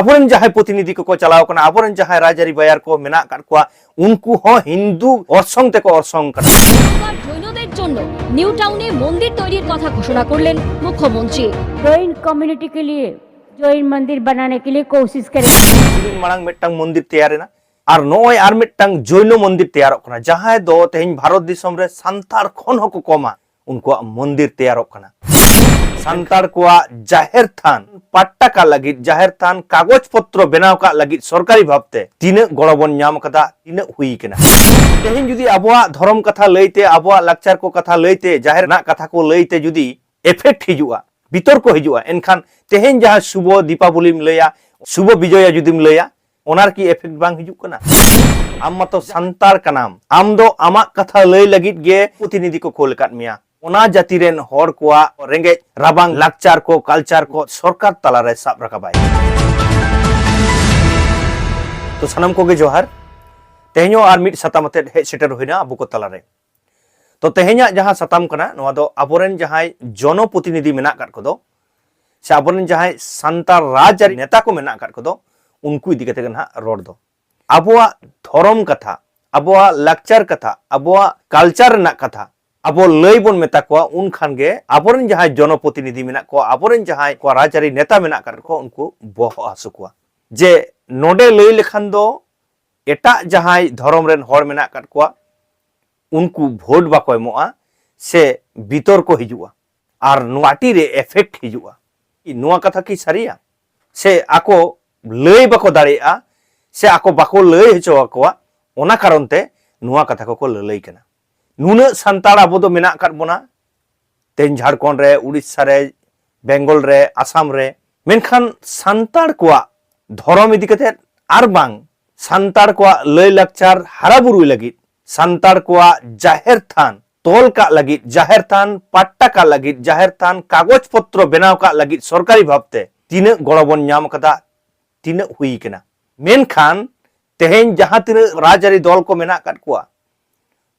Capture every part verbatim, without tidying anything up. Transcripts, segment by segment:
ᱟᱵᱚᱨᱮᱱ ᱡᱟᱦᱟᱸᱭ ᱯᱨᱚᱛᱤᱱᱤᱫᱷᱤ ᱠᱚᱠᱚ ᱪᱟᱞᱟᱣ ᱠᱟᱱᱟ, ᱟᱵᱚᱨᱮᱱ ᱡᱟᱦᱟᱸᱭ ᱨᱟᱡᱽᱟᱹᱨᱤ ᱵᱟᱭᱟᱨ ᱠᱚ ᱢᱮᱱᱟᱜ ᱟᱠᱟᱫ ᱠᱚᱣᱟ, ᱩᱱᱠᱩ ᱦᱚᱸ ᱦᱤᱱᱫᱩ ᱚᱨᱥᱚᱝ ᱛᱮᱠᱚ ᱚᱨᱥᱚᱝ ᱠᱟᱱᱟ᱾ ᱟᱵᱟᱨ ᱡᱳᱭᱱᱚᱫᱮᱨ ᱡᱚᱱᱱᱚ ᱱᱤᱭᱩ ᱴᱟᱣᱩᱱᱮ ᱢᱚᱱᱫᱤᱨ ᱛᱚᱭᱨᱤᱨ ᱠᱟᱛᱷᱟ ᱜᱷᱳᱥᱚᱱᱟ ᱠᱚᱨᱞᱮᱱ ᱢᱩᱠᱷᱭᱚᱢᱚᱱᱛᱨᱤ। जैन कम्युनिटी के लिए, जैन मंदिर बनाने के लिए कोशिश करेंगे। ᱫᱤᱱ ᱢᱟᱲᱟᱝ ᱢᱤᱫᱴᱟᱝ ᱢᱚᱱᱫᱤᱨ ᱛᱮᱭᱟᱨ ᱮᱱᱟ, ᱟᱨ ᱱᱚᱜᱼᱚᱭ ᱟᱨ ᱢᱤᱫᱴᱟᱝ ᱡᱳᱭᱱᱚ ᱢᱚᱱᱫᱤᱨ ᱛᱮᱭᱟᱨᱚᱜ ᱠᱟᱱᱟ, ᱡᱟᱦᱟᱸᱭ ᱫᱚ ᱛᱮᱦᱮᱧ ᱵᱷᱟᱨᱚᱛ ᱫᱤᱥᱚᱢ ᱨᱮ ᱥᱟᱱᱛᱟᱲ ᱠᱷᱚᱱ ᱦᱚᱸᱠᱚ ᱠᱚᱢᱟ, ᱩᱱᱠᱩᱣᱟᱜ ᱢᱚᱱᱫᱤᱨ ᱛᱮᱭᱟᱨᱚᱜ ᱠᱟᱱᱟ᱾ ᱥᱟᱱᱛᱟᱲ ᱠᱚᱣᱟᱜ ᱡᱟᱦᱮᱨ ᱛᱷᱟᱱ ᱯᱟᱴᱴᱟ ᱠᱟᱜ ᱞᱟᱹᱜᱤᱫ, ᱡᱟᱦᱮᱨ ᱛᱷᱟᱱ ᱠᱟᱜᱚᱡᱽ ᱯᱚᱛᱨᱚ ᱵᱮᱱᱟᱣ ᱠᱟᱜ ᱞᱟᱹᱜᱤᱫ ᱥᱚᱨᱠᱟᱨᱤ ᱵᱷᱟᱵᱽᱛᱮ ᱛᱤᱱᱟᱹᱜ ᱜᱚᱲᱚ ᱵᱚᱱ ᱧᱟᱢ ᱠᱟᱫᱟ, ᱛᱤᱱᱟᱹᱜ ᱦᱩᱭ ᱠᱟᱱᱟ᱾ ᱛᱮᱦᱮᱧ ᱡᱩᱫᱤ ᱟᱵᱚᱣᱟᱜ ᱫᱷᱚᱨᱚᱢ ᱠᱟᱛᱷᱟ ᱞᱟᱹᱭᱛᱮ, ᱟᱵᱚᱣᱟᱜ ᱞᱟᱠᱪᱟᱨ ᱠᱚ ᱠᱟᱛᱷᱟ ᱞᱟᱹᱭᱛᱮ, ᱡᱟᱦᱮᱨ ᱨᱮᱱᱟᱜ ᱠᱟᱛᱷᱟ ᱠᱚ ᱞᱟᱹᱭᱛᱮ ᱡᱩᱫᱤ effect ᱦᱤᱡᱩᱜᱼᱟ, ᱵᱤᱛᱚᱨᱠᱚ ᱦᱤᱡᱩᱜᱼᱟ, ᱮᱱᱠᱷᱟᱱ ᱛᱮᱦᱮᱧ ᱡᱟᱦᱟᱸ ᱥᱩᱵᱚ ᱫᱤᱯᱟᱵᱚᱞᱤᱢ ᱞᱟᱹᱭᱟ, ᱥᱩᱵᱚ ᱵᱤᱡᱚᱭᱟ ᱡᱩᱫᱤᱢ ᱞᱟᱹᱭᱟ, ᱚᱱᱟ ᱨᱮᱠᱤ effect ᱵᱟᱝ ᱦᱤᱡᱩᱜ ᱠᱟᱱᱟ? ᱟᱢ ᱢᱟᱛᱚ ᱥᱟᱱᱛᱟᱲ ᱠᱟᱱᱟᱢ, ᱟᱢ ᱫᱚ ᱟᱢᱟᱜ ᱠᱟᱛᱷᱟ ᱞᱟᱹᱭ ᱞᱟᱹᱜᱤᱫ ᱜᱮ ᱯᱨᱚᱛᱤᱱᱤᱫᱷᱤ ᱠᱚ ᱠᱳᱞ ᱟᱠᱟᱫ ᱢᱮᱭᱟ᱾ ᱚᱱᱟ ᱡᱟᱹᱛᱤ ᱨᱮᱱ ᱦᱚᱲ ᱠᱚᱣᱟᱜ ᱨᱮᱸᱜᱮᱡ ᱨᱟᱵᱟᱝ ᱞᱟᱠᱪᱟᱨ ᱠᱚ, culture ᱠᱚ ᱥᱚᱨᱠᱟᱨ ᱛᱟᱞᱟᱨᱮ ᱥᱟᱵ ᱨᱟᱠᱟᱵᱟᱭ᱾ ᱛᱚ ᱥᱟᱱᱟᱢ ᱠᱚᱜᱮ ᱡᱚᱦᱟᱨ᱾ ᱛᱮᱦᱮᱧ ᱦᱚᱸ ᱟᱨ ᱢᱤᱫ ᱥᱟᱛᱟᱢ ᱟᱛᱮᱫ ᱦᱮᱡ ᱥᱮᱴᱮᱨ ᱦᱩᱭᱱᱟ ᱟᱵᱚ ᱠᱚ ᱛᱟᱞᱟᱨᱮ᱾ ᱛᱚ ᱛᱮᱦᱮᱧᱟᱜ ᱡᱟᱦᱟᱸ ᱥᱟᱛᱟᱢ ᱠᱟᱱᱟ, ᱱᱚᱣᱟ ᱫᱚ ᱟᱵᱚᱨᱮᱱ ᱡᱟᱦᱟᱸᱭ ᱡᱚᱱᱚᱯᱨᱚᱛᱤᱱᱤᱫᱷᱤ ᱢᱮᱱᱟᱜ ᱟᱠᱟᱫ ᱠᱚᱫᱚ, ᱥᱮ ᱟᱵᱚᱨᱮᱱ ᱡᱟᱦᱟᱸᱭ ᱥᱟᱱᱛᱟᱲ ᱨᱟᱡᱽᱟᱹᱨᱤ ᱱᱮᱛᱟ ᱠᱚ ᱢᱮᱱᱟᱜ ᱟᱠᱟᱫ ᱠᱚᱫᱚ, ᱩᱱᱠᱩ ᱤᱫᱤ ᱠᱟᱛᱮ ᱜᱮ ᱱᱟᱦᱟᱜ ᱨᱚᱲ ᱫᱚ᱾ ᱟᱵᱚᱣᱟᱜ ᱫᱷᱚᱨᱚᱢ ᱠᱟᱛᱷᱟ, ᱟᱵᱚᱣᱟᱜ ᱞᱟᱠᱪᱟᱨ ᱠᱟᱛᱷᱟ, ᱟᱵᱚᱣᱟᱜ culture ᱨᱮᱱᱟᱜ ᱠᱟᱛᱷᱟ ᱟᱵᱚ ᱞᱟᱹᱭ ᱵᱚᱱ ᱢᱮᱛᱟ ᱠᱚᱣᱟ, ᱩᱱᱠᱷᱟᱱ ᱜᱮ ᱟᱵᱚᱨᱮᱱ ᱡᱟᱦᱟᱸᱭ ᱡᱚᱱᱚᱯᱨᱚᱛᱤᱱᱤᱫᱷᱤ ᱢᱮᱱᱟᱜ ᱠᱚᱣᱟ, ᱟᱵᱚᱨᱮᱱ ᱡᱟᱦᱟᱸᱭ ᱠᱚ ᱨᱟᱡᱽᱟᱹᱨᱤ ᱱᱮᱛᱟ ᱢᱮᱱᱟᱜ ᱟᱠᱟᱫ ᱠᱚᱣᱟ, ᱩᱱᱠᱩ ᱵᱚᱦᱚᱜ ᱦᱟᱹᱥᱩ ᱠᱚᱣᱟ᱾ ᱡᱮ ᱱᱚᱰᱮ ᱞᱟᱹᱭ ᱞᱮᱠᱷᱟᱱ ᱫᱚ ᱮᱴᱟᱜ ᱡᱟᱦᱟᱸᱭ ᱫᱷᱚᱨᱚᱢ ᱨᱮᱱ ᱦᱚᱲ ᱢᱮᱱᱟᱜ ᱟᱠᱟᱫ ᱠᱚᱣᱟ, ᱩᱱᱠᱩ ᱵᱷᱳᱴ ᱵᱟᱠᱚ ᱮᱢᱚᱜᱼᱟ ᱥᱮ ᱵᱤᱛᱚᱨᱠᱚ ᱦᱤᱡᱩᱜᱼᱟ, ᱟᱨ ᱱᱚᱣᱟ party ᱨᱮ effect ᱦᱤᱡᱩᱜᱼᱟ᱾ ᱱᱚᱣᱟ ᱠᱟᱛᱷᱟ ᱠᱤ ᱥᱟᱹᱨᱤᱭᱟ? ᱥᱮ ᱟᱠᱚ ᱞᱟᱹᱭ ᱵᱟᱠᱚ ᱫᱟᱲᱮᱭᱟᱜᱼᱟ, ᱥᱮ ᱟᱠᱚ ᱵᱟᱠᱚ ᱞᱟᱹᱭ ᱦᱚᱪᱚ ᱟᱠᱚᱣᱟ, ᱚᱱᱟ ᱠᱟᱨᱚᱱ ᱛᱮ ᱱᱚᱣᱟ ᱠᱟᱛᱷᱟ ᱠᱚᱠᱚ ᱞᱟᱹᱞᱟᱹᱭ ᱠᱟᱱᱟ? ᱱᱩᱱᱟᱹᱜ ᱥᱟᱱᱛᱟᱲ ᱟᱵᱚ ᱫᱚ ᱢᱮᱱᱟᱜ ᱟᱠᱟᱫ ᱵᱚᱱᱟ, ᱛᱮᱦᱮᱧ ᱡᱷᱟᱲᱠᱷᱚᱸᱰ ᱨᱮ, ᱩᱲᱤᱥᱥᱟ ᱨᱮ, ᱵᱮᱝᱜᱚᱞ ᱨᱮ, ᱟᱥᱟᱢ ᱨᱮ, ᱢᱮᱱᱠᱷᱟᱱ ᱥᱟᱱᱛᱟᱲ ᱠᱚᱣᱟᱜ ᱫᱷᱚᱨᱚᱢ ᱤᱫᱤ ᱠᱟᱛᱮᱫ ᱟᱨ ᱵᱟᱝ ᱥᱟᱱᱛᱟᱲ ᱠᱚᱣᱟᱜ ᱞᱟᱹᱭ ᱞᱟᱠᱪᱟᱨ ᱦᱟᱨᱟ ᱵᱩᱨᱩᱭ ᱞᱟᱹᱜᱤᱫ, ᱥᱟᱱᱛᱟᱲ ᱠᱚᱣᱟᱜ ᱡᱟᱦᱮᱨ ᱛᱷᱟᱱ ᱛᱚᱞ ᱠᱟᱜ ᱞᱟᱹᱜᱤᱫ, ᱡᱟᱦᱮᱨ ᱛᱷᱟᱱ ᱯᱟᱴᱴᱟ ᱠᱟᱜ ᱞᱟᱹᱜᱤᱫ, ᱡᱟᱦᱮᱨ ᱛᱷᱟᱱ ᱠᱟᱜᱚᱡᱽ ᱯᱚᱛᱨᱚ ᱵᱮᱱᱟᱣ ᱠᱟᱜ ᱞᱟᱹᱜᱤᱫ ᱥᱚᱨᱠᱟᱨᱤ ᱵᱷᱟᱵᱽᱛᱮ ᱛᱤᱱᱟᱹᱜ ᱜᱚᱲᱚ ᱵᱚᱱ ᱧᱟᱢ ᱠᱟᱫᱟ, ᱛᱤᱱᱟᱹᱜ ᱦᱩᱭ ᱠᱟᱱᱟ? ᱢᱮᱱᱠᱷᱟᱱ ᱛᱮᱦᱮᱧ ᱡᱟᱦᱟᱸ ᱛᱤᱱᱟᱹᱜ ᱨᱟᱡᱽᱟᱹᱨᱤ ᱫᱚᱞ ᱠᱚ ᱢᱮᱱᱟᱜ ᱟᱠᱟᱫ ᱠᱚᱣᱟ,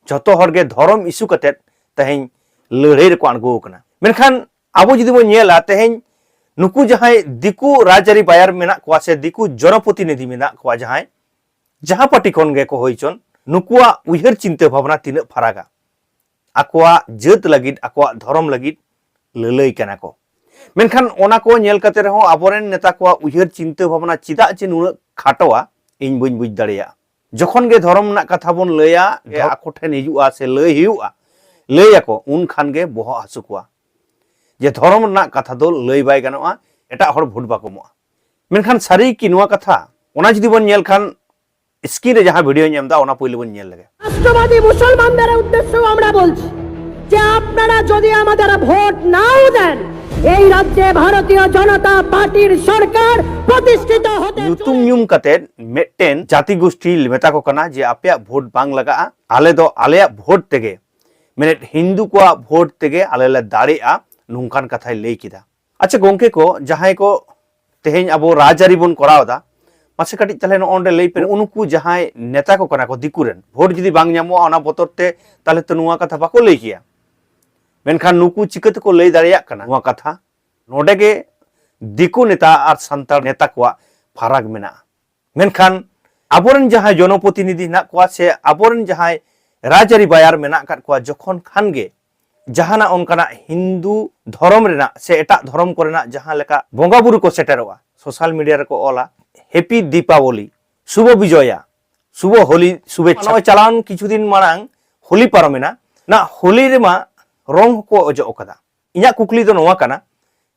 ᱡᱷᱚᱛᱚ ᱦᱚᱲ ᱜᱮ ᱫᱷᱚᱨᱚᱢ issue ᱠᱟᱛᱮᱫ ᱛᱮᱦᱮᱧ ᱞᱟᱹᱲᱦᱟᱹᱭ ᱨᱮᱠᱚ ᱟᱬᱜᱚ ᱟᱠᱟᱱᱟ᱾ ᱢᱮᱱᱠᱷᱟᱱ ᱟᱵᱚ ᱡᱩᱫᱤ ᱵᱚᱱ ᱧᱮᱞᱟ, ᱛᱮᱦᱮᱧ ᱱᱩᱠᱩ ᱡᱟᱦᱟᱸᱭ ᱫᱤᱠᱩ ᱨᱟᱡᱽᱟᱹᱨᱤ ᱵᱟᱭᱟᱨ ᱢᱮᱱᱟᱜ ᱠᱚᱣᱟ ᱥᱮ ᱫᱤᱠᱩ ᱡᱚᱱᱚᱯᱚᱛᱤᱱᱤᱫᱷᱤ ᱢᱮᱱᱟᱜ ᱠᱚᱣᱟ, ᱡᱟᱦᱟᱸᱭ ᱡᱟᱦᱟᱸ ᱯᱟᱨᱴᱤ ᱠᱷᱚᱱ ᱜᱮᱠᱚ ᱦᱩᱭ ᱪᱚᱱ, ᱱᱩᱠᱩᱣᱟᱜ ᱩᱭᱦᱟᱹᱨ ᱪᱤᱱᱛᱟᱹ ᱵᱷᱟᱵᱽᱱᱟ ᱛᱤᱱᱟᱹᱜ ᱯᱷᱟᱨᱟᱠᱟ? ᱟᱠᱚᱣᱟᱜ ᱡᱟᱹᱛ ᱞᱟᱹᱜᱤᱫ, ᱟᱠᱚᱣᱟᱜ ᱫᱷᱚᱨᱚᱢ ᱞᱟᱹᱜᱤᱫ ᱞᱟᱹᱞᱟᱹᱭ ᱠᱟᱱᱟ ᱠᱚ᱾ ᱢᱮᱱᱠᱷᱟᱱ ᱚᱱᱟ ᱠᱚ ᱧᱮᱞ ᱠᱟᱛᱮ ᱨᱮᱦᱚᱸ ᱟᱵᱚᱨᱮᱱ ᱱᱮᱛᱟ ᱠᱚᱣᱟᱜ ᱩᱭᱦᱟᱹᱨ ᱪᱤᱱᱛᱟᱹ ᱵᱷᱟᱵᱽᱱᱟ ᱪᱮᱫᱟᱜ ᱪᱮ ᱱᱩᱱᱟᱹᱜ ᱠᱷᱟᱴᱚᱣᱟ, ᱤᱧ ᱵᱟᱹᱧ ᱵᱩᱡᱽ ᱫᱟᱲᱮᱭᱟᱜᱼᱟ᱾ ᱡᱚᱠᱷᱚᱱ ᱜᱮ ᱫᱷᱚᱨᱚᱢ ᱨᱮᱱᱟᱜ ᱠᱟᱛᱷᱟ ᱵᱚᱱ ᱞᱟᱹᱭᱟ, ᱟᱠᱚ ᱴᱷᱮᱱ ᱦᱤᱡᱩᱜᱼᱟ ᱥᱮ ᱞᱟᱹᱭ ᱦᱩᱭᱩᱜᱼᱟ, ᱞᱟᱹᱭ ᱟᱠᱚ, ᱩᱱ ᱠᱷᱟᱱ ᱜᱮ ᱵᱚᱦᱚᱜ ᱦᱟᱹᱥᱩ ᱠᱚᱣᱟ᱾ ᱡᱮ ᱫᱷᱚᱨᱚᱢ ᱨᱮᱱᱟᱜ ᱠᱟᱛᱷᱟ ᱫᱚ ᱞᱟᱹᱭ ᱵᱟᱭ ᱜᱟᱱᱚᱜᱼᱟ, ᱮᱴᱟᱜ ᱦᱚᱲ ᱵᱷᱳᱴ ᱵᱟᱠᱚ ᱮᱢᱚᱜᱼᱟ᱾ ᱢᱮᱱᱠᱷᱟᱱ ᱥᱟᱹᱨᱤ ᱠᱤ ᱱᱚᱣᱟ ᱠᱟᱛᱷᱟ? ᱚᱱᱟ ᱡᱩᱫᱤ ᱵᱚᱱ ᱧᱮᱞ ᱠᱷᱟᱱ, ᱥᱠᱨᱤᱱ ᱨᱮ ᱡᱟᱦᱟᱸ ᱵᱷᱤᱰᱤᱭᱳᱧ ᱮᱢ ᱮᱫᱟ, ᱚᱱᱟ ᱯᱳᱭᱞᱳ ᱵᱚᱱ ᱧᱮᱞ ᱞᱮᱜᱮ᱾ রাষ্ট্রবাদী মুসলমানদের উদ্দেশ্যেও আমরা বলছি যে আপনারা যদি আমাদের ভোট নাও দেন, এই রাজ্যে ভারতীয় জনতা পার্টির সরকার প্রতিষ্ঠিত হতে ᱧᱩᱛᱩᱢ ᱧᱩᱢ ᱠᱟᱛᱮ ᱢᱤᱫᱴᱮᱱ ᱡᱟᱹᱛᱤ ᱜᱳᱥᱴᱤ ᱢᱮᱛᱟ ᱠᱚ ᱠᱟᱱᱟ ᱡᱮ ᱟᱯᱮᱭᱟᱜ ᱵᱷᱳᱴ ᱵᱟᱝ ᱞᱟᱜᱟᱜᱼᱟ, ᱟᱞᱮ ᱫᱚ ᱟᱞᱮᱭᱟᱜ ᱵᱷᱳᱴ ᱛᱮᱜᱮ, ᱢᱮᱱᱮᱫ ᱦᱤᱱᱫᱩ ᱠᱚᱣᱟᱜ ᱵᱷᱳᱴ ᱛᱮᱜᱮ ᱟᱞᱮ ᱞᱮ ᱫᱟᱲᱮᱜᱼᱟ, ᱱᱚᱝᱠᱟᱱ ᱠᱟᱛᱷᱟᱭ ᱞᱟᱹᱭ ᱠᱮᱫᱟ᱾ ᱟᱪᱪᱷᱟ ᱜᱚᱝᱠᱮ ᱠᱚ, ᱡᱟᱦᱟᱸᱭ ᱠᱚ ᱛᱮᱦᱮᱧ ᱟᱵᱚ ᱨᱟᱡᱽᱟᱹᱨᱤ ᱵᱚᱱ ᱠᱚᱨᱟᱣ ᱮᱫᱟ, ᱢᱟᱥᱮ ᱠᱟᱹᱴᱤᱡ ᱛᱟᱦᱞᱮ ᱱᱚᱜᱼᱚ ᱱᱚᱰᱮ ᱞᱟᱹᱭ ᱯᱮ, ᱩᱱᱠᱩ ᱡᱟᱦᱟᱸᱭ ᱱᱮᱛᱟ ᱠᱚ ᱠᱟᱱᱟ ᱠᱚ ᱫᱤᱠᱩ ᱨᱮᱱ, ᱵᱷᱳᱴ ᱡᱩᱫᱤ ᱵᱟᱝ ᱧᱟᱢᱚᱜᱼᱟ ᱚᱱᱟ ᱵᱚᱛᱚᱨ ᱛᱮ, ᱛᱟᱦᱞᱮ ᱛᱚ ᱱᱚᱣᱟ ᱠᱟᱛᱷᱟ ᱵᱟᱠᱚ ᱞᱟᱹᱭ ᱠᱮᱭᱟ᱾ ᱢᱮᱱᱠᱷᱟᱱ ᱱᱩᱠᱩ ᱪᱤᱠᱟᱹ ᱛᱮᱠᱚ ᱞᱟᱹᱭ ᱫᱟᱲᱮᱭᱟᱜ ᱠᱟᱱᱟ ᱱᱚᱣᱟ ᱠᱟᱛᱷᱟ? ᱱᱚᱰᱮ ᱜᱮ ᱫᱤᱠᱩ ᱱᱮᱛᱟ ᱟᱨ ᱥᱟᱱᱛᱟᱲ ᱱᱮᱛᱟ ᱠᱚᱣᱟᱜ ᱯᱷᱟᱨᱟᱠ ᱢᱮᱱᱟᱜᱼᱟ᱾ ᱢᱮᱱᱠᱷᱟᱱ ᱟᱵᱚᱨᱮᱱ ᱡᱟᱦᱟᱸᱭ ᱡᱚᱱᱚᱯᱨᱚᱛᱤᱱᱤᱫᱷᱤ ᱦᱮᱱᱟᱜ ᱠᱚᱣᱟ ᱥᱮ ᱟᱵᱚᱨᱮᱱ ᱡᱟᱦᱟᱸᱭ ᱨᱟᱡᱽᱟᱹᱨᱤ ᱵᱟᱭᱟᱨ ᱢᱮᱱᱟᱜ ᱟᱠᱟᱫ ᱠᱚᱣᱟ, ᱡᱚᱠᱷᱚᱱ ᱠᱷᱟᱱ ᱜᱮ ᱡᱟᱦᱟᱱᱟᱜ ᱚᱱᱠᱟᱱᱟᱜ ᱦᱤᱱᱫᱩ ᱫᱷᱚᱨᱚᱢ ᱨᱮᱱᱟᱜ ᱥᱮ ᱮᱴᱟᱜ ᱫᱷᱚᱨᱚᱢ ᱠᱚᱨᱮᱱᱟᱜ ᱡᱟᱦᱟᱸ ᱞᱮᱠᱟ ᱵᱚᱸᱜᱟ ᱵᱩᱨᱩ ᱠᱚ ᱥᱮᱴᱮᱨᱚᱜᱼᱟ, ᱥᱳᱥᱟᱞ ᱢᱤᱰᱤᱭᱟ ᱨᱮᱠᱚ ᱚᱞᱟ, "ᱦᱮᱯᱤ ᱫᱤᱯᱟᱵᱚᱞᱤ, ᱥᱩᱵᱷ ᱵᱤᱡᱚᱭᱟ, ᱥᱩᱵᱷ ᱦᱳᱞᱤ ᱥᱩᱵᱷᱮᱪᱪᱷᱟ᱾" ᱱᱚᱜᱼᱚᱭ ᱪᱟᱞᱟᱣᱮᱱ ᱠᱤᱪᱷᱩ ᱫᱤᱱ ᱢᱟᱲᱟᱝ ᱦᱳᱞᱤ ᱯᱟᱨᱚᱢᱮᱱᱟ, ᱚᱱᱟ ᱦᱳᱞᱤ ᱨᱮᱢᱟ ᱨᱚᱝ ᱦᱚᱸᱠᱚ ᱚᱡᱚᱜ ᱟᱠᱟᱫᱟ᱾ ᱤᱧᱟᱹᱜ ᱠᱩᱠᱞᱤ ᱫᱚ ᱱᱚᱣᱟ ᱠᱟᱱᱟ,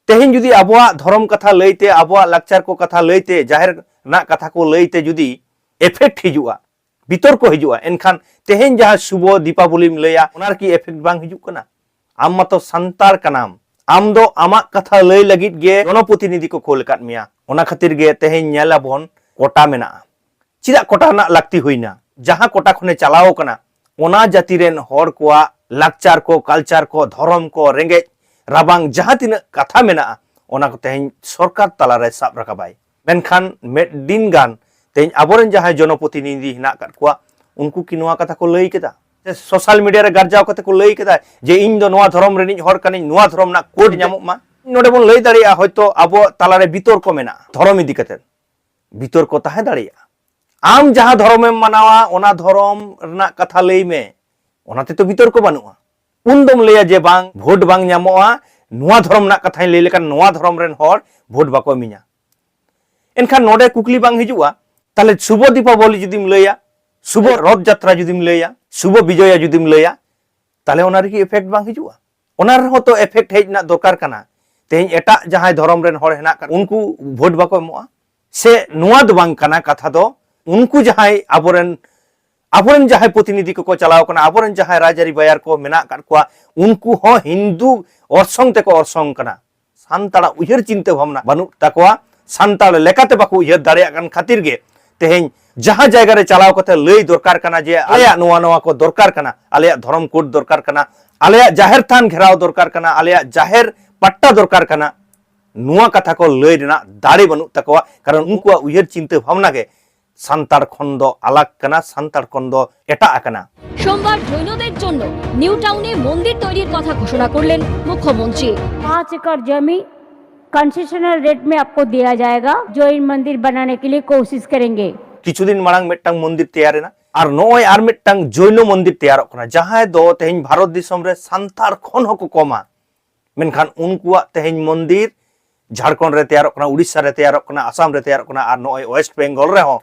ᱛᱮᱦᱮᱧ ᱡᱩᱫᱤ ᱟᱵᱚᱣᱟᱜ ᱫᱷᱚᱨᱚᱢ ᱠᱟᱛᱷᱟ ᱞᱟᱹᱭᱛᱮ, ᱟᱵᱚᱣᱟᱜ ᱞᱟᱠᱪᱟᱨ ᱠᱚ ᱠᱟᱛᱷᱟ ᱞᱟᱹᱭᱛᱮ, ᱡᱟᱦᱮᱨ ᱨᱮᱱᱟᱜ ᱠᱟᱛᱷᱟ ᱠᱚ ᱞᱟᱹᱭᱛᱮ ᱡᱩᱫᱤ ᱮᱯᱷᱮᱠᱴ ᱦᱤᱡᱩᱜᱼᱟ, ᱵᱤᱛᱚᱨᱠᱚ ᱦᱤᱡᱩᱜᱼᱟ, ᱮᱱᱠᱷᱟᱱ ᱛᱮᱦᱮᱧ ᱡᱟᱦᱟᱸ ᱥᱩᱵᱷᱚ ᱫᱤᱯᱟᱵᱚᱞᱤᱢ ᱞᱟᱹᱭᱟ, ᱚᱱᱟ ᱨᱮᱠᱤ ᱮᱯᱷᱮᱠᱴ ᱵᱟᱝ ᱦᱤᱡᱩᱜ ᱠᱟᱱᱟ? ᱟᱢ ᱢᱟᱛᱚ ᱥᱟᱱᱛᱟᱲ ᱠᱟᱱᱟᱢ, ᱟᱢ ᱫᱚ ᱟᱢᱟᱜ ᱠᱟᱛᱷᱟ ᱞᱟᱹᱭ ᱞᱟᱹᱜᱤᱫ ᱜᱮ ᱡᱚᱱᱚᱯᱨᱚᱛᱤᱱᱤᱫᱷᱤ ᱠᱚ ᱠᱳᱞ ᱟᱠᱟᱫ ᱢᱮᱭᱟ᱾ ᱚᱱᱟ ᱠᱷᱟᱹᱛᱤᱨ ᱜᱮ ᱛᱮᱦᱮᱧ ᱧᱮᱞ ᱟᱵᱚᱱ ᱠᱳᱴᱟ ᱢᱮᱱᱟᱜᱼᱟ᱾ ᱪᱮᱫᱟᱜ ᱠᱳᱴᱟ ᱨᱮᱱᱟᱜ ᱞᱟᱹᱠᱛᱤ ᱦᱩᱭᱱᱟ? ᱡᱟᱦᱟᱸ ᱠᱳᱴᱟ ᱠᱷᱚᱱᱮ ᱪᱟᱞᱟᱣ ᱠᱟᱱᱟ, ᱚᱱᱟ ᱡᱟᱹᱛᱤ ᱨᱮᱱ ᱦᱚᱲ ᱠᱚᱣᱟᱜ ᱞᱟᱠᱪᱟᱨ ᱠᱚ, ᱠᱟᱞᱪᱟᱨ ᱠᱚ, ᱫᱷᱚᱨᱚᱢ ᱠᱚ, ᱨᱮᱸᱜᱮᱡ ᱨᱟᱵᱟᱝ ᱡᱟᱦᱟᱸ ᱛᱤᱱᱟᱹᱜ ᱠᱟᱛᱷᱟ ᱢᱮᱱᱟᱜᱼᱟ, ᱚᱱᱟ ᱠᱚ ᱛᱮᱦᱮᱧ ᱥᱚᱨᱠᱟᱨ ᱛᱟᱞᱟᱨᱮ ᱥᱟᱵ ᱨᱟᱠᱟᱵᱟᱭ᱾ ᱢᱮᱱᱠᱷᱟᱱ ᱢᱤᱫ ᱫᱤᱱ ᱜᱟᱱ ᱛᱮᱦᱮᱧ ᱟᱵᱚᱨᱮᱱ ᱡᱟᱦᱟᱸᱭ ᱡᱚᱱᱚᱯᱨᱚᱛᱤᱱᱤᱫᱷᱤ ᱦᱮᱱᱟᱜ ᱟᱠᱟᱫ ᱠᱚᱣᱟ, ᱩᱱᱠᱩ ᱠᱤ ᱱᱚᱣᱟ ᱠᱟᱛᱷᱟ ᱠᱚ ᱞᱟᱹᱭ ᱠᱮᱫᱟ? ᱥᱮ ᱥᱳᱥᱟᱞ ᱢᱤᱰᱤᱭᱟ ᱨᱮ ᱜᱟᱨᱡᱟᱣ ᱠᱟᱛᱮ ᱠᱚ ᱞᱟᱹᱭ ᱠᱮᱫᱟ ᱡᱮ, "ᱤᱧ ᱫᱚ ᱱᱚᱣᱟ ᱫᱷᱚᱨᱚᱢ ᱨᱤᱱᱤᱡ ᱦᱚᱲ ᱠᱟᱹᱱᱟᱹᱧ, ᱱᱚᱣᱟ ᱫᱷᱚᱨᱚᱢ ᱨᱮᱱᱟᱜ ᱠᱳᱰ ᱧᱟᱢᱚᱜ ᱢᱟ"? ᱱᱚᱰᱮ ᱵᱚᱱ ᱞᱟᱹᱭ ᱫᱟᱲᱮᱭᱟᱜᱼᱟ, ᱦᱚᱭᱛᱳ ᱟᱵᱚ ᱛᱟᱞᱟᱨᱮ ᱵᱤᱛᱚᱨᱠᱚ ᱢᱮᱱᱟᱜᱼᱟ, ᱫᱷᱚᱨᱚᱢ ᱤᱫᱤ ᱠᱟᱛᱮ ᱵᱤᱛᱚᱨᱠᱚ ᱛᱟᱦᱮᱸ ᱫᱟᱲᱮᱭᱟᱜᱼᱟ᱾ ᱟᱢ ᱡᱟᱦᱟᱸ ᱫᱷᱚᱨᱚᱢᱮᱢ ᱢᱟᱱᱟᱣᱟ, ᱚᱱᱟ ᱫᱷᱚᱨᱚᱢ ᱨᱮᱱᱟᱜ ᱠᱟᱛᱷᱟ ᱞᱟᱹᱭ ᱢᱮ, ᱚᱱᱟ ᱛᱮᱛᱚ ᱵᱤᱛᱚᱨᱠᱚ ᱵᱟᱹᱱᱩᱜᱼᱟ᱾ ᱩᱱ ᱫᱚᱢ ᱞᱟᱹᱭᱟ ᱡᱮ, "ᱵᱟᱝ, ᱵᱷᱳᱴ ᱵᱟᱝ ᱧᱟᱢᱚᱜᱼᱟ, ᱱᱚᱣᱟ ᱫᱷᱚᱨᱚᱢ ᱨᱮᱱᱟᱜ ᱠᱟᱛᱷᱟᱧ ᱞᱟᱹᱭ ᱞᱮᱠᱷᱟᱱ ᱱᱚᱣᱟ ᱫᱷᱚᱨᱚᱢ ᱨᱮᱱ ᱦᱚᱲ ᱵᱷᱳᱴ ᱵᱟᱠᱚ ᱤᱢᱟᱹᱧᱟ᱾" ᱮᱱᱠᱷᱟᱱ ᱱᱚᱰᱮ ᱠᱩᱠᱞᱤ ᱵᱟᱝ ᱦᱤᱡᱩᱜᱼᱟ, ᱛᱟᱦᱞᱮ ᱥᱩᱵᱷᱚ ᱫᱤᱯᱟᱵᱚᱞᱤ ᱡᱩᱫᱤᱢ ᱞᱟᱹᱭᱟ, ᱥᱩᱵᱷᱚ ᱨᱚᱛᱷ ᱡᱟᱛᱨᱟ ᱡᱩᱫᱤᱢ ᱞᱟᱹᱭᱟ, ᱥᱩᱵᱷᱚ ᱵᱤᱡᱚᱭᱟ ᱡᱩᱫᱤᱢ ᱞᱟᱹᱭᱟ, ᱛᱟᱦᱞᱮ ᱚᱱᱟ ᱨᱮᱜᱮ effect ᱵᱟᱝ ᱦᱤᱡᱩᱜᱼᱟ? ᱚᱱᱟ ᱨᱮᱦᱚᱸ ᱛᱚ effect ᱦᱮᱡ ᱨᱮᱱᱟᱜ ᱫᱚᱨᱠᱟᱨ ᱠᱟᱱᱟ᱾ ᱛᱮᱦᱮᱧ ᱮᱴᱟᱜ ᱡᱟᱦᱟᱸᱭ ᱫᱷᱚᱨᱚᱢ ᱨᱮᱱ ᱦᱚᱲ ᱦᱮᱱᱟᱜ ᱠᱟᱜ, ᱩᱱᱠᱩ ᱵᱷᱳᱴ ᱵᱟᱠᱚ ᱮᱢᱚᱜᱼᱟ? ᱥᱮ ᱱᱚᱣᱟ ᱫᱚ ᱵᱟᱝ ᱠᱟᱱᱟ ᱠᱟᱛᱷᱟ ᱫᱚ, ᱩᱱᱠᱩ ᱡᱟᱦᱟᱸᱭ ᱟᱵᱚᱨᱮᱱ, ᱟᱵᱚᱨᱮᱱ ᱡᱟᱦᱟᱸᱭ ᱯᱨᱚᱛᱤᱱᱤᱫᱷᱤ ᱠᱚᱠᱚ ᱪᱟᱞᱟᱣ ᱠᱟᱱᱟ, ᱟᱵᱚᱨᱮᱱ ᱡᱟᱦᱟᱸᱭ ᱨᱟᱡᱽᱟᱹᱨᱤ ᱵᱟᱭᱟᱨ ᱠᱚ ᱢᱮᱱᱟᱜ ᱟᱠᱟᱫ ᱠᱚᱣᱟ, ᱩᱱᱠᱩ ᱦᱚᱸ ᱦᱤᱱᱫᱩ ᱚᱨᱥᱚᱝ ᱛᱮᱠᱚ ᱚᱨᱥᱚᱝ ᱠᱟᱱᱟ᱾ ᱥᱟᱱᱛᱟᱲᱟᱜ ᱩᱭᱦᱟᱹᱨ ᱪᱤᱱᱛᱟᱹ ᱵᱷᱟᱵᱽᱱᱟ ᱵᱟᱹᱱᱩᱜ ᱛᱟᱠᱚᱣᱟ, ᱥᱟᱱᱛᱟᱲ ᱞᱮᱠᱟᱛᱮ ᱵᱟᱠᱚ ᱩᱭᱦᱟᱹᱨ ᱫᱟᱲᱮᱭᱟᱜ ᱠᱟᱱ ᱠᱷᱟᱹᱛᱤᱨ ᱜᱮ ᱛᱮᱦᱮᱧ ᱡᱟᱦᱟᱸ ᱡᱟᱭᱜᱟ ᱨᱮ ᱪᱟᱞᱟᱣ ᱠᱟᱛᱮ ᱞᱟᱹᱭ ᱫᱚᱨᱠᱟᱨ ᱠᱟᱱᱟ ᱡᱮ ᱟᱞᱮᱭᱟᱜ ᱱᱚᱣᱟ ᱱᱚᱣᱟ ᱠᱚ ᱫᱚᱨᱠᱟᱨ ᱠᱟᱱᱟ, ᱟᱞᱮᱭᱟᱜ ᱫᱷᱚᱨᱚᱢ ᱠᱳᱰ ᱫᱚᱨᱠᱟᱨ ᱠᱟᱱᱟ, ᱟᱞᱮᱭᱟᱜ ᱡᱟᱦᱮᱨ ᱛᱷᱟᱱ ᱜᱷᱮᱨᱟᱣ ᱫᱚᱨᱠᱟᱨ ᱠᱟᱱᱟ, ᱟᱞᱮᱭᱟᱜ ᱡᱟᱦᱮᱨ ᱯᱟᱴᱴᱟ ᱫᱚᱨᱠᱟᱨ ᱠᱟᱱᱟ, ᱱᱚᱣᱟ ᱠᱟᱛᱷᱟ ᱠᱚ ᱞᱟᱹᱭ ᱨᱮᱱᱟᱜ ᱫᱟᱲᱮ ᱵᱟᱹᱱᱩᱜ ᱛᱟᱠᱚᱣᱟ᱾ ᱠᱟᱨᱚᱱ ᱩᱱᱠᱩᱣᱟᱜ ᱩᱭᱦᱟᱹᱨ ᱪᱤᱱᱛᱟᱹ ᱵᱷᱟᱵᱽᱱᱟ ᱜᱮ ᱥᱟᱱᱛᱟᱲ ᱠᱷᱚᱱ ᱫᱚ ᱟᱞᱟᱜᱽ ᱠᱟᱱᱟ, ᱥᱟᱱᱛᱟᱲ ᱠᱷᱚᱱ ᱫᱚ ᱮᱴᱟᱜ ᱟᱠᱟᱱᱟ᱾ সোমবার জৈনদের জন্য নিউ টাউনে মন্দির তৈরির কথা ঘোষণা করলেন মুখ্যমন্ত্রী। पाँच एकड़ जमीन कंसेशनल रेट में आपको दिया जाएगा। जैन मंदिर बनाने के लिए कोशिश करेंगे। ᱠᱤᱪᱷᱩ ᱫᱤᱱ ᱢᱟᱲᱟᱝ ᱢᱤᱫᱴᱟᱝ ᱢᱚᱱᱫᱤᱨ ᱛᱮᱭᱟᱨ ᱮᱱᱟ, ᱟᱨ ᱱᱚᱜᱼᱚᱭ ᱟᱨ ᱢᱤᱫᱴᱟᱝ ᱡᱳᱭᱱᱚ ᱢᱚᱱᱫᱤᱨ ᱛᱮᱭᱟᱨᱚᱜ ᱠᱟᱱᱟ, ᱡᱟᱦᱟᱸᱭ ᱫᱚ ᱛᱮᱦᱮᱧ ᱵᱷᱟᱨᱚᱛ ᱫᱤᱥᱚᱢ ᱨᱮ ᱥᱟᱱᱛᱟᱲ ᱠᱷᱚᱱ ᱦᱚᱸᱠᱚ ᱠᱚᱢᱟ᱾ ᱢᱮᱱᱠᱷᱟᱱ ᱩᱱᱠᱩᱣᱟᱜ ᱛᱮᱦᱮᱧ ᱢᱚᱱᱫᱤᱨ ᱡᱷᱟᱲᱠᱷᱚᱸᱰ ᱨᱮ ᱛᱮᱭᱟᱨᱚᱜ ᱠᱟᱱᱟ, ᱩᱲᱤᱥᱥᱟ ᱨᱮ ᱛᱮᱭᱟᱨᱚᱜ ᱠᱟᱱᱟ, ᱟᱥᱟᱢ ᱨᱮ ᱛᱮᱭᱟᱨᱚᱜ ᱠᱟᱱᱟ, ᱟᱨ ᱱᱚᱜᱼᱚᱭ ᱳᱭᱮᱥᱴ ᱵᱮᱝᱜᱚᱞ ᱨᱮᱦᱚᱸ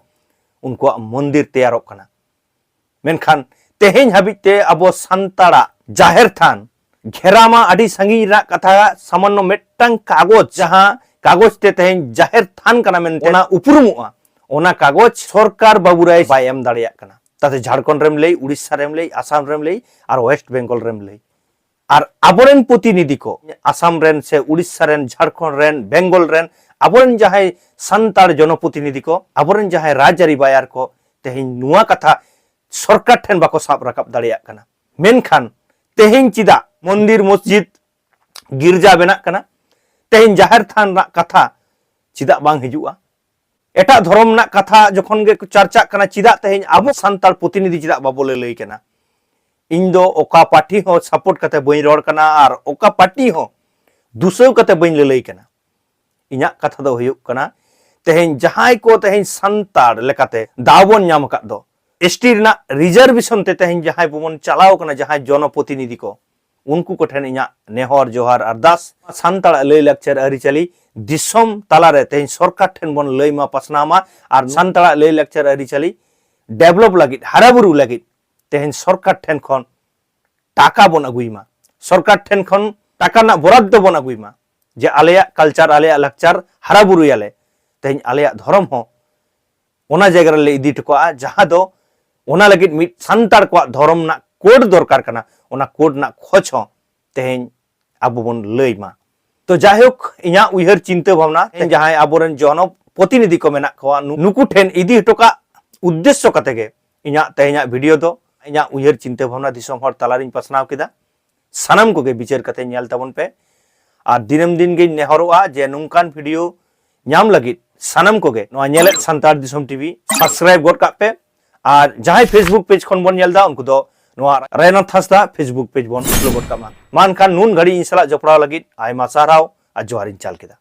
ᱩᱱᱠᱩᱣᱟᱜ ᱢᱚᱱᱫᱤᱨ ᱛᱮᱭᱟᱨᱚᱜ ᱠᱟᱱᱟ᱾ ᱢᱮᱱᱠᱷᱟᱱ ᱛᱮᱦᱮᱧ ᱦᱟᱹᱵᱤᱡ ᱛᱮ ᱟᱵᱚ ᱥᱟᱱᱛᱟᱲᱟᱜ ᱡᱟᱦᱮᱨ ᱛᱷᱟᱱ ᱜᱷᱮᱨᱟ ᱢᱟ ᱟᱹᱰᱤ ᱥᱟᱺᱜᱤᱧ ᱨᱮᱱᱟᱜ ᱠᱟᱛᱷᱟ, ᱥᱟᱢᱟᱱᱱᱚ ᱢᱤᱫᱴᱟᱝ ᱠᱟᱜᱚᱡᱽ, ᱡᱟᱦᱟᱸ ᱠᱟᱜᱚᱡᱽ ᱛᱮ ᱛᱮᱦᱮᱧ ᱡᱟᱦᱮᱨ ᱛᱷᱟᱱ ᱠᱟᱱᱟ ᱢᱮᱱᱛᱮ ᱚᱱᱟ ᱩᱯᱨᱩᱢᱚᱜᱼᱟ, ᱚᱱᱟ ᱠᱟᱜᱚᱡᱽ ᱥᱚᱨᱠᱟᱨ ᱵᱟᱹᱵᱩᱨᱟᱭ ᱵᱟᱭ ᱮᱢ ᱫᱟᱲᱮᱭᱟᱜ ᱠᱟᱱᱟ᱾ ᱛᱟᱛᱮ ᱡᱷᱟᱲᱠᱷᱚᱸᱰ ᱨᱮᱢ ᱞᱟᱹᱭ, ᱩᱲᱤᱥᱥᱟ ᱨᱮᱢ ᱞᱟᱹᱭ, ᱟᱥᱟᱢ ᱨᱮᱢ ᱞᱟᱹᱭ, ᱟᱨ ᱳᱭᱮᱥᱴ ᱵᱮᱝᱜᱚᱞ ᱨᱮᱢ ᱞᱟᱹᱭ, ᱟᱨ ᱟᱵᱚᱨᱮᱱ ᱯᱨᱚᱛᱤᱱᱤᱫᱷᱤ ᱠᱚ ᱟᱥᱟᱢ ᱨᱮᱱ ᱥᱮ ᱩᱲᱤᱥᱥᱟ ᱨᱮᱱ, ᱡᱷᱟᱲᱠᱷᱚᱸᱰ ᱨᱮᱱ, ᱵᱮᱝᱜᱚᱞ ᱨᱮᱱ, ᱟᱵᱚᱨᱮᱱ ᱡᱟᱦᱟᱸᱭ ᱥᱟᱱᱛᱟᱲ ᱡᱚᱱᱚᱯᱨᱚᱛᱤᱱᱤᱫᱷᱤ ᱠᱚ, ᱟᱵᱚᱨᱮᱱ ᱡᱟᱦᱟᱸᱭ ᱨᱟᱡᱽᱟᱹᱨᱤ ᱵᱟᱭᱟᱨ ᱠᱚ ᱛᱮᱦᱮᱧ ᱱᱚᱣᱟ ᱠᱟᱛᱷᱟ ᱥᱚᱨᱠᱟᱨ ᱴᱷᱮᱱ ᱵᱟᱠᱚ ᱥᱟᱵ ᱨᱟᱠᱟᱵ ᱫᱟᱲᱮᱭᱟᱜ ᱠᱟᱱᱟ᱾ ᱢᱮᱱᱠᱷᱟᱱ ᱛᱮᱦᱮᱧ ᱪᱮᱫᱟᱜ ᱢᱚᱱᱫᱤᱨ, ᱢᱚᱥᱡᱤᱫ, ᱜᱤᱨᱡᱟ ᱵᱮᱱᱟᱜ ᱠᱟᱱᱟ? ᱛᱮᱦᱮᱧ ᱡᱟᱦᱮᱨ ᱛᱷᱟᱱ ᱨᱮᱱᱟᱜ ᱠᱟᱛᱷᱟ ᱪᱮᱫᱟᱜ ᱵᱟᱝ ᱦᱤᱡᱩᱜᱼᱟ? ᱮᱴᱟᱜ ᱫᱷᱚᱨᱚᱢ ᱨᱮᱱᱟᱜ ᱠᱟᱛᱷᱟ ᱡᱚᱠᱷᱚᱱ ᱜᱮ ᱪᱟᱨᱪᱟᱜ ᱠᱟᱱᱟ, ᱪᱮᱫᱟᱜ ᱛᱮᱦᱮᱧ ᱟᱵᱚ ᱥᱟᱱᱛᱟᱲ ᱯᱨᱚᱛᱤᱱᱤᱫᱷᱤ ᱪᱮᱫᱟᱜ ᱵᱟᱵᱚ ᱞᱟᱹᱞᱟᱹᱭ ᱠᱟᱱᱟ? ᱤᱧ ᱫᱚ ᱚᱠᱟ ᱯᱟᱨᱴᱤ ᱦᱚᱸ ᱥᱟᱯᱳᱨᱴ ᱠᱟᱛᱮ ᱵᱟᱹᱧ ᱨᱚᱲ ᱠᱟᱱᱟ, ᱟᱨ ᱚᱠᱟ ᱯᱟᱨᱴᱤ ᱦᱚᱸ ᱫᱩᱥᱟᱹᱣ ᱠᱟᱛᱮ ᱵᱟᱹᱧ ᱞᱟᱹᱞᱟᱹᱭ ᱠᱟᱱᱟ᱾ ᱤᱧᱟᱹᱜ ᱠᱟᱛᱷᱟ ᱫᱚ ᱦᱩᱭᱩᱜ ᱠᱟᱱᱟ, ᱛᱮᱦᱮᱧ ᱡᱟᱦᱟᱸᱭ ᱠᱚ ᱛᱮᱦᱮᱧ ᱥᱟᱱᱛᱟᱲ ᱞᱮᱠᱟᱛᱮ ᱫᱟᱣ ᱵᱚᱱ ᱧᱟᱢ ᱟᱠᱟᱫ ᱫᱚ, ᱮᱥ ᱴᱤ ᱨᱮᱱᱟᱜ ᱨᱤᱡᱟᱨᱵᱷᱮᱥᱚᱱ ᱛᱮ ᱛᱮᱦᱮᱧ ᱡᱟᱦᱟᱸᱭ ᱵᱚᱱ ᱪᱟᱞᱟᱣ ᱠᱟᱱᱟ, ᱡᱟᱦᱟᱸᱭ ᱡᱚᱱᱚᱯᱨᱚᱛᱤᱱᱤᱫᱷᱤ ᱠᱚ, ᱩᱱᱠᱩ ᱠᱚᱴᱷᱮᱱ ᱤᱧᱟᱹᱜ ᱱᱮᱦᱚᱨ, ᱡᱚᱦᱟᱨ, ᱟᱨᱫᱟᱥ, ᱥᱟᱱᱛᱟᱲᱟᱜ ᱞᱟᱹᱭ ᱞᱟᱠᱪᱟᱨ ᱟᱹᱨᱤᱪᱟᱹᱞᱤ ᱫᱤᱥᱚᱢ ᱛᱟᱞᱟᱨᱮ ᱛᱮᱦᱮᱧ ᱥᱚᱨᱠᱟᱨ ᱴᱷᱮᱱ ᱵᱚᱱ ᱞᱟᱹᱭ ᱢᱟ, ᱯᱟᱥᱱᱟᱣ ᱢᱟ, ᱟᱨ ᱥᱟᱱᱛᱟᱲᱟᱜ ᱞᱟᱹᱭ ᱞᱟᱠᱪᱟᱨ ᱟᱹᱨᱤᱪᱟᱹᱞᱤ ᱰᱮᱵᱷᱞᱚᱯ ᱞᱟᱹᱜᱤᱫ, ᱦᱟᱨᱟ ᱵᱩᱨᱩ ᱞᱟᱹᱜᱤᱫ ᱛᱮᱦᱮᱧ ᱥᱚᱨᱠᱟᱨ ᱴᱷᱮᱱ ᱠᱷᱚᱱ ᱴᱟᱠᱟ ᱵᱚᱱ ᱟᱹᱜᱩᱭ ᱢᱟ, ᱥᱚᱨᱠᱟᱨ ᱴᱷᱮᱱ ᱠᱷᱚᱱ ᱴᱟᱠᱟ ᱨᱮᱱᱟᱜ ᱵᱚᱨᱟᱫ ᱫᱚ ᱵᱚᱱ ᱟᱹᱜᱩᱭ ᱢᱟ, ᱡᱮ ᱟᱞᱮᱭᱟᱜ ᱠᱟᱞᱪᱟᱨ, ᱟᱞᱮᱭᱟᱜ ᱞᱟᱠᱪᱟᱨ ᱦᱟᱨᱟ ᱵᱩᱨᱩᱭᱟᱞᱮ, ᱛᱮᱦᱮᱧ ᱟᱞᱮᱭᱟᱜ ᱫᱷᱚᱨᱚᱢ ᱦᱚᱸ ᱚᱱᱟ ᱡᱟᱭᱜᱟ ᱨᱮᱞᱮ ᱤᱫᱤ ᱦᱚᱴᱚ ᱠᱟᱜᱼᱟ, ᱡᱟᱦᱟᱸ ᱫᱚ ᱚᱱᱟ ᱞᱟᱹᱜᱤᱫ ᱢᱤᱫ ᱥᱟᱱᱛᱟᱲ ᱠᱚᱣᱟᱜ ᱫᱷᱚᱨᱚᱢ ᱨᱮᱱᱟᱜ ᱠᱳᱰ ᱫᱚᱨᱠᱟᱨ ᱠᱟᱱᱟ, ᱚᱱᱟ ᱠᱳᱰ ᱨᱮᱱᱟᱜ ᱠᱷᱚᱡᱽ ᱦᱚᱸ ᱛᱮᱦᱮᱧ ᱟᱵᱚ ᱵᱚᱱ ᱞᱟᱹᱭ ᱢᱟ᱾ ᱛᱚ ᱡᱟᱭᱦᱳᱠ, ᱤᱧᱟᱹᱜ ᱩᱭᱦᱟᱹᱨ ᱪᱤᱱᱛᱟᱹ ᱵᱷᱟᱵᱽᱱᱟ, ᱛᱮᱦᱮᱧ ᱡᱟᱦᱟᱸᱭ ᱟᱵᱚᱨᱮᱱ ᱡᱚᱱᱚᱯᱨᱚᱛᱤᱱᱤᱫᱷᱤ ᱠᱚ ᱢᱮᱱᱟᱜ ᱠᱚᱣᱟ, ᱱᱩ-, ᱱᱩᱠᱩ ᱴᱷᱮᱱ ᱤᱫᱤ ᱦᱚᱴᱚ ᱠᱟᱜ ᱩᱫᱽᱫᱮᱥᱥᱚ ᱠᱟᱛᱮ ᱜᱮ ᱤᱧᱟᱹᱜ ᱛᱮᱦᱮᱧᱟᱜ ᱵᱷᱤᱰᱤᱭᱳ ᱫᱚ, ᱤᱧᱟᱹᱜ ᱩᱭᱦᱟᱹᱨ ᱪᱤᱱᱛᱟᱹ ᱵᱷᱟᱵᱽᱱᱟ ᱫᱤᱥᱚᱢ ᱦᱚᱲ ᱛᱟᱞᱟᱨᱤᱧ ᱯᱟᱥᱱᱟᱣ ᱠᱮᱫᱟ᱾ ᱥᱟᱱᱟᱢ ᱠᱚᱜᱮ ᱵᱤᱪᱟᱹᱨ ᱠᱟᱛᱮ ᱧᱮᱞ ᱛᱟᱵᱚᱱ ᱯᱮ᱾ ᱟᱨ ᱫᱤᱱᱟᱹᱢ ᱫᱤᱱ ᱜᱤᱧ ᱱᱮᱦᱚᱨᱚᱜᱼᱟ ᱡᱮ ᱱᱚᱝᱠᱟᱱ ᱵᱷᱤᱰᱤᱭᱳ ᱧᱟᱢ ᱞᱟᱹᱜᱤᱫ ᱥᱟᱱᱟᱢ ᱠᱚᱜᱮ ᱱᱚᱣᱟ ᱧᱮᱞᱮᱫ ᱥᱟᱱᱛᱟᱲ ᱫᱤᱥᱚᱢ ᱴᱤᱵᱷᱤ ᱥᱟᱵᱥᱠᱨᱟᱭᱤᱵ ᱜᱚᱫ ᱠᱟᱜ ᱯᱮ᱾ ᱟᱨ ᱡᱟᱦᱟᱸᱭ ᱯᱷᱮᱥᱵᱩᱠ ᱯᱮᱡᱽ ᱠᱷᱚᱱ ᱵᱚᱱ ᱧᱮᱞ ᱮᱫᱟ, ᱩᱱᱠᱩ ᱫᱚ ᱱᱚᱣᱟ ᱨᱟᱭᱱᱟᱛᱷ ᱦᱟᱸᱥᱫᱟ ᱯᱷᱮᱥᱵᱩᱠ ᱯᱮᱡᱽ ᱵᱚᱱ ᱯᱷᱚᱞᱳ ᱜᱚᱫ ᱠᱟᱜ ᱢᱟ᱾ ᱢᱟ ᱮᱱᱠᱷᱟᱱ ᱱᱩᱱ ᱜᱷᱟᱹᱲᱤᱡ ᱤᱧ ᱥᱟᱞᱟᱜ ᱡᱚᱯᱲᱟᱣ ᱞᱟᱹᱜᱤᱫ ᱟᱭᱢᱟ ᱥᱟᱨᱦᱟᱣ ᱟᱨ ᱡᱚᱦᱟᱨ ᱤᱧ ᱪᱟᱞ ᱠᱮᱫᱟ᱾